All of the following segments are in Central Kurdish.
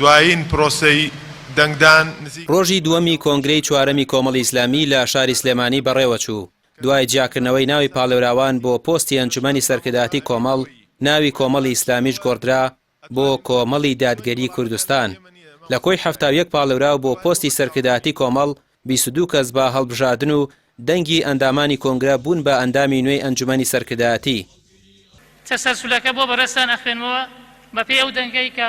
دوایین پرۆسەی دەنگدان نزیک. ڕۆژی دووەمی کۆنگرەی چوارەمی کۆمەڵی ئیسلامی لە شاری سلێمانی بەڕێوەچوو، دوای جیاکردنەوەی ناوی پاڵێوراوان بۆ پۆستی ئەنجومەنی سەرکردایەتی کۆمەڵ، ناوی کۆمەڵی ئیسلامیش گۆڕدرا بۆ کۆمەڵی دادگەری کوردستان. لە کۆی 71 پاڵێوراو بۆ پۆستی سەرکردایەتی کۆمەڵ، 22 کەس بە هەڵبژاردن و دەنگی ئەندامانی کۆنگرە بوون بە ئەندامی نوێی ئەنجومەنی سەرکردایەتی. تەسەلسولەکە بۆ بەڕێزتان ئەخوێنمەوە بەپێی ئەو دەنگەی کە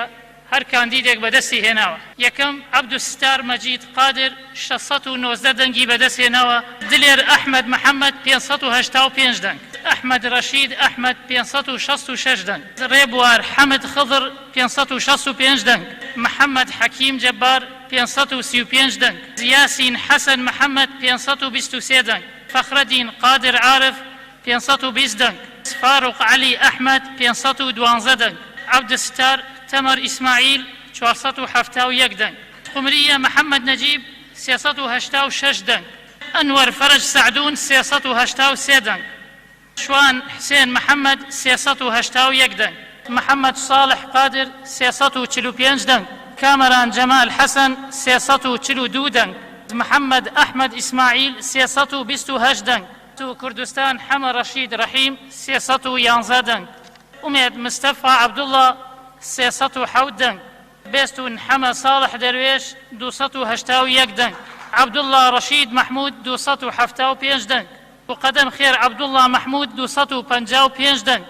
هەر کاندیدێک بەدەستی هێناوە. یەکەم، عەبدولستار مەجید قادر 619 دەنگی بەدەست هێناوە، دلێر ئەحمەد محەمەد 585 دەنگ، ئەحمەد ڕەشید ئەحمەد 566 دەنگ، ڕێبوار حەمد خضر 565 دەنگ، محەمەد حەکیم جەبار 535 دەنگ، یاسین حەسەن محەمەد 523 دەنگ، فەخرەدین قادر عارف 520 دەنگ، فاروق عەلی ئەحمەد 512 دەنگ، عەبدولستار تەمەر ئیسماعیل 471 دەنگ، قومرییە محەمەد نەجیب 386 دەنگ، ئەنوەر فەرەج سەعدون 383 دەنگ، شوان حسێن محەمەد 381 دەنگ، محەمەد ساڵح قادر 345 دەنگ، کامەران جەمال حەسەن 342 دەنگ، محەمەد ئەحمەد ئیسماعیل 328 دەنگ. کوردستان حەمە ڕەشید ڕەحیم 311 دەنگ، ئومێد مستەفا عەبدوڵڵا 307 دەنگ، بێستوون حەمە ساڵح دەروێش 281 دەنگ، عەبدوڵڵا ڕەشید مەحموود 275 دەنگ و قەدەم خێر عەبدوڵڵا مەحموود 255 دەنگ،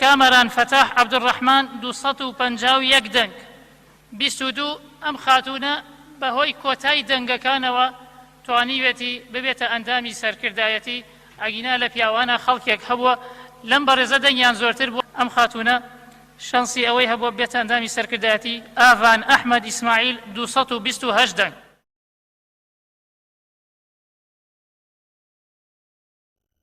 کامەران فەتاح عەبدولڕەحمان 251 دەنگ. 22 ئەم خاتوونە بەهۆی کۆتای دەنگەکانەوە توانیوێتی ببێتە ئەندامی سەرکردایەتی، ئەگینا لە پیاوانا خەڵکێک هەبووە لەم بەڕێزە دەنگیان زۆرتر بووە، ئەم خاتوونە شەنسی ئەوەی هەبووە ببێتە ئەندامی سەرکردایەتی، ئاڤان ئەحمەد ئیسماعیل 228 دەنگ.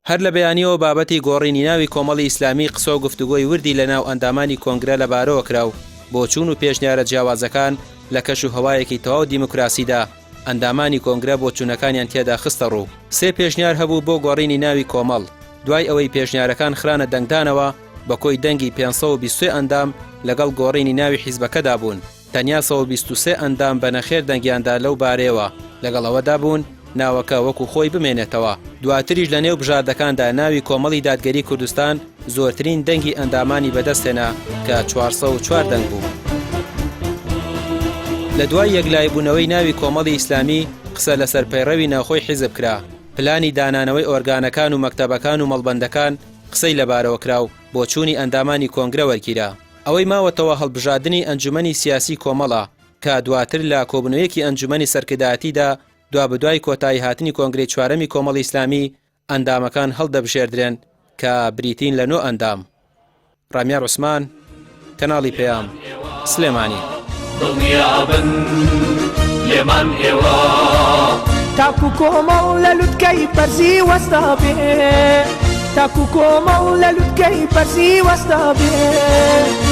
هەر لە بەیانیەوە بابەتی گۆڕینی ناوی کۆمەڵی ئیسلامی قسە و گفتوگۆی وردی لە ناو ئەندامانی کۆنگرە لەبارەوە کرا و بۆچوون و پێشنیارە جیاوازەکان لە کەش و هەوایەکی تەواو دیموکراسیدا ئەندامانی کۆنگرە بۆچوونەکانیان تێدا خستە ڕوو. سێ پێشنیار هەبوو بۆ گۆڕینی ناوی کۆمەڵ، دوای ئەوەی پێشنیارەکان خرانە دەنگدانەوە بە کۆی دەنگی 523 ئەندام لەگەڵ گۆڕینی ناوی حیزبەکەدا بوون. تەنیا 123 ئەندام بە نەخێر دەنگیان دا لەو بارەیەوە، لەگەڵ ئەوەدا بوون ناوەکە وەکو خۆی بمێنێتەوە. دواتریش لە نێو بژاردەکاندا ناوی کۆمەڵی دادگەری کوردستان زۆرترین دەنگی ئەندامانی بەدەستهێنا کە 404 دەنگ بوو. لە دوای یەکلاییبوونەوەی ناوی کۆمەڵی ئیسلامی قسە لەسەر پەیڕەوی ناوخۆی حیزب کرا، پلانی دانانەوەی ئۆرگانەکان و مەکتەبەکان و مەڵبەندەکان قسەی لەبارەوە کرا و بۆچوونی ئەندامانی کۆنگرە وەرگیرا. ئەوەی ماوەتەوە هەڵبژاردنی ئەنجومەنی سیاسی کۆمەڵە کە دواتر لە کۆبوونەوەیەکی ئەنجومەنی سەرکردایەتیدا دوابەدوای کۆتایی هاتنی کۆنگرەی چوارەمی کۆمەڵی ئیسلامی ئەندامەکان هەڵدەبژێردرێن کە بریتین لە نۆ ئەندام. ڕامیار عوسمان، کەناڵی پەیام، سلێمانی. دڵنیابن لێمان ئێوە. تاکو کۆمەڵ لە لوتکەی بەرزی وەستا بێ تاکو کۆمەڵ لە لوتکەی بەرزی وەستا بێ.